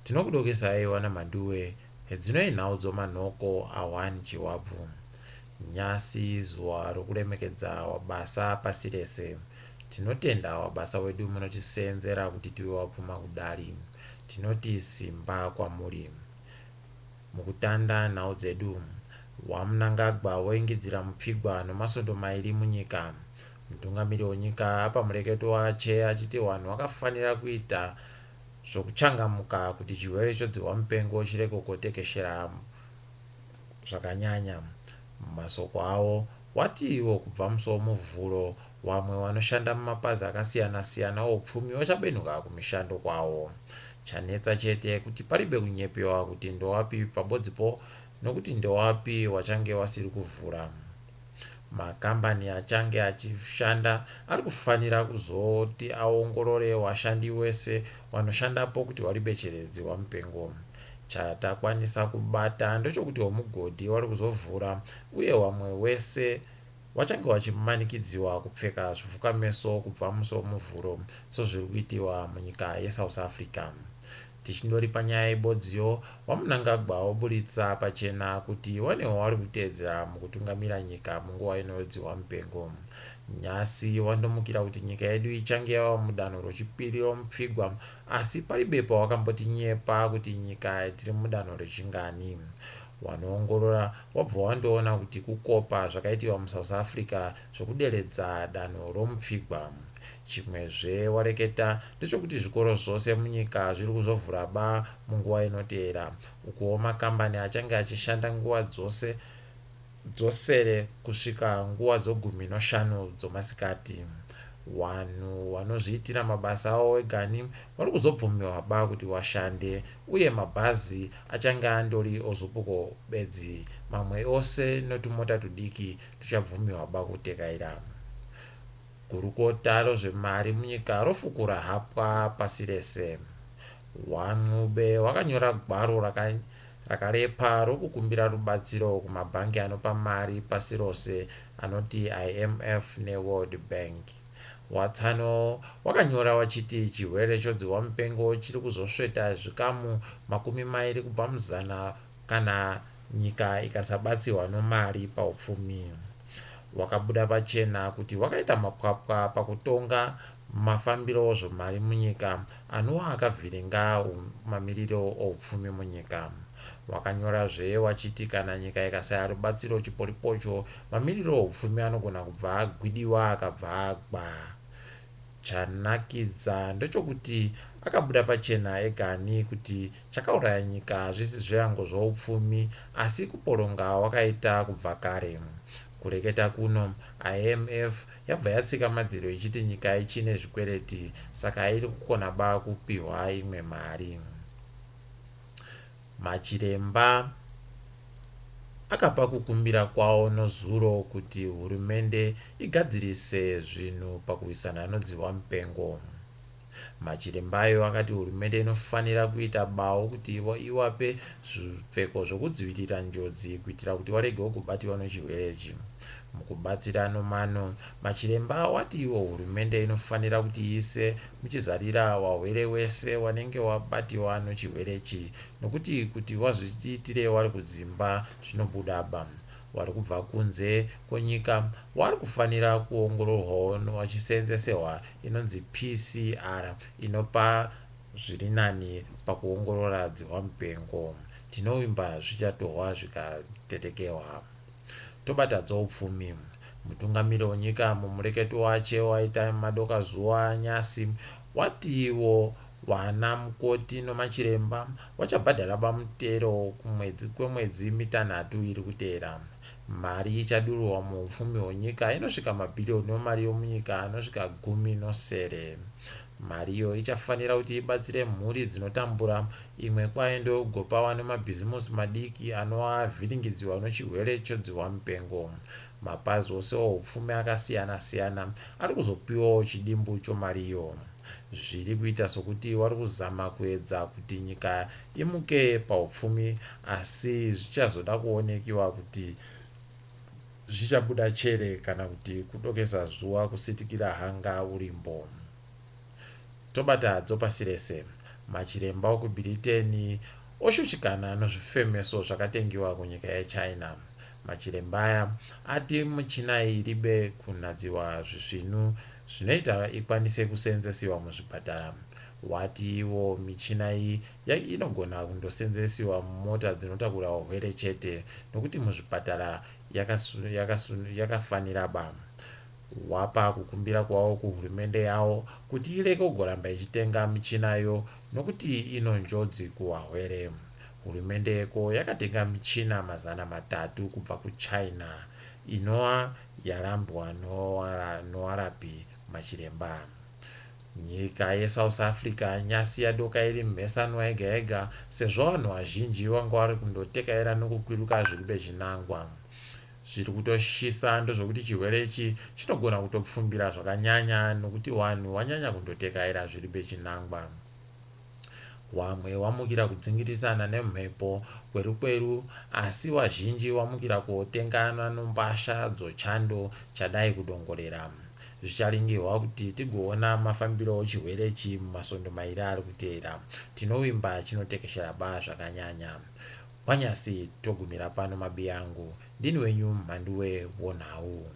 Tinokudokesai wana Mhanduwe hedzinoi nhau dzomanhoko a 1 Chiwabvu. Nyasi zuwa rokuremekedza wabasa pasi rese. Tinotenda wabasa wedu munotiseenzera kuti tive wapfuma kudari. Tinoti simba kwamuri. Mukutanda nhau dzedu, waMnangagwa woingidzira mupfigwa nomasondo mairi munyika. Mutungamiri wenyika apa mureketo wache achiti wanhu wakafanira kuita zvokuchangamuka kuti chirwere chodzihwa mupengo chirege kutekeshera zvakanyanya. Mumasoko avo wati ivo kubva musi woMuvhuro wamwe wanoshanda mumapazi akasiyana-siyana oupfumi wachabenuka kumishando kwavo. Chanetsa chete kuti paribe kunyepewa kuti ndowapi pabodzipo nokuti ndowapi wachange wasiri kuvhura. Makambani achange achishanda ari kufanira kuzoti aongorore washandi wese wanoshandapo kuti waribe cheredzihwa mupengo. Chatakwanisa kubata ndechokuti womugodhi wari kuzovhura uye wamwe wese wachange wachimanikidziwa kupfeka zvifukameso kubva musi woMuvhuro sezviri kuitiwa munyika yeSouth Africa. Tichindori panyaya ibodziyo, waMnangagwa woburitsa pachena kuti wane wavari kuteedzera mukutungamira nyika munguva ino yodzihwa mupengo. Nyasi wandomukira kuti nyika yedu ichange yava mudanho rochipiri romupfigwa asi paribe pawakambotinyepa kuti nyika tiri mudanho rechingani. Wanoongorora wabva wandoona kuti kukopa zvakaitiwa muSouth Africa zvokuderedza danho romupfigwa. Chimwezve wareketa ndechokuti zvikoro zvose munyika zviri kuzovhura ba munguva inoteera. Ukuwo makambani achange achishanda nguva dzose dzosere kusvika nguva dzogumi noshanu dzomasikati. Wanhu wanozviitira mabasa avo wegani vari kuzobvumiwa ba kuti washande uye mabhazi achange andori oZUPCO bedzi mamwe ose notumota tudiki tuchabvumiwa ba kutekaira. Gurukota rozvemari munyika rofukura hapwa pasi rese. WaNcube wakanyora gwaro rakarepa rokukumbira rubatsiro kumabhangi anopa mari pasi rose anoti IMF neWorld Bank. Watsano wakanyora wachiti chirwere chodzihwa mupengo chiri kuzosveta zvikamu 20 kubva muzana kana nyika ikasabatsirwa nomari paupfumi. Wakabuda pachena kuti wakaita mapwapwa pakutonga mafambiro ozvemari munyika anova akavhiringa mamiriro oupfumi munyika. Wakanyorazve wachiti kana nyika ikasaya rubatsiro chiporipocho mamiriro oupfumi anogona kubva agwidiwa akabva agwa. Chanakidza ndechokuti akabuda pachena egani kuti chakauraya nyika hazvisi zvirango zvoupfumi asi kuporonga wakaita kubva kare. Kureketa kuno IMF yabva yatsika madziro ichiti nyika ichine zvikwereti saka iri kukona ba kupihwa imwe mari. Machiremba akapa kukumbira kwawo nozuro kuti hurumende igadzirise zvinhu pakurwisana nodzihwa mupengo. Machiremba ayo akati hurumende inofanira kuita bawo kuti iwape zvipfeko zvokudzivirira njodzi kuitira kuti waregewo kubatiwa nechirwere ichi. Mukubatsira nomano, machiremba wati iwo hurumende inofanira kuti iise muchizarira wahwere wese wanenge wabatiwa nochirwere ichi nokuti kuti wazviitire wari kudzimba zvinobuda ba. Wari kubva kunze kwenyika wari kufanira kuongororwawo wachiseenzesewa inonzi PCR inopa zviri nani pakuongorora dzihwa mupengo. Tinovimba zvichatorwa zvikatetekewa. Tobata dzoupfumi. Mutungamiri wenyika mumureketo wache waita madoka zuva nyasi watiwo wana mukoti nomachiremba wachabhadhara bamutero kumwedzi kwemwedzi mitanhatu iri kuteera. Mari ichadururwa muupfumi hwenyika inosvika mabhiriyoni emari yomunyika anosvika 17. Mariyo ichafanira kuti ibatsire mhuri dzinotambura imwe kwayo ndoyogopawa nemabhizimusi madiki anova avhiringidziwa nochirwere chodzihwa mupengo. Mapazi ose oupfumi akasiyana-siyana ari kuzopiwawo chidimbu chomariyo. Zviri kuita sokuti wari kuzama kuedza kuti nyika imuke paupfumi asi zvichazoda kuonekiwa kuti zvichabuda chere kana kuti kudokesa zuva kusitikira hanga urimbo. Tobata dzopasi rese. Machiremba okuBhiriteni oshushikana nozvifemeso zvakatengiwa kunyika yeChina. Machiremba aya ati michina iyi iribe kunadziwa zvisvinu zvinoita ikwanise kuseenzesiwa muzvipatara. Wati iwo michina iyi inogona kundosenzesiwa mumota dzinotakura vahwere chete nokuti muzvipatara yakafanira ba. Wapa kukumbira kwawo kuhurumende yawo kuti ireke kugoramba ichitenga michinayo nokuti ino njodzi kuwahwere. Hurumende yeko yakatenga michina 300 kubva kuChina inova yarambwa nowarapi machiremba. Nyika yeSouth Africa nyasi yadoka iri mhesanwa yega yega sezvo vanhu vazhinji vanga vari kundotekaira nokukwiruka zviri pechinangwa. Zviri kutoshisa ndozvokuti chirwere ichi chinogona kutopfumbira zvakanyanya nokuti vanhu vanyanya kundotekaira zviri pechinangwa. Wamwe wamukira kudzingirisana nemhepo kwerukweru asi wazhinji wamukira kotengana nombasha dzochando chadai kudongorera. Zvicharingirwa kuti tigoona mafambiro ochirwere ichi mumasondo mairi ari kuteera. Tinovimba chinotekeshera ba zvakanyanya. Kwanyasi togumira pano mabiyangu. Ndini wenyu Mhanduwe wonhau.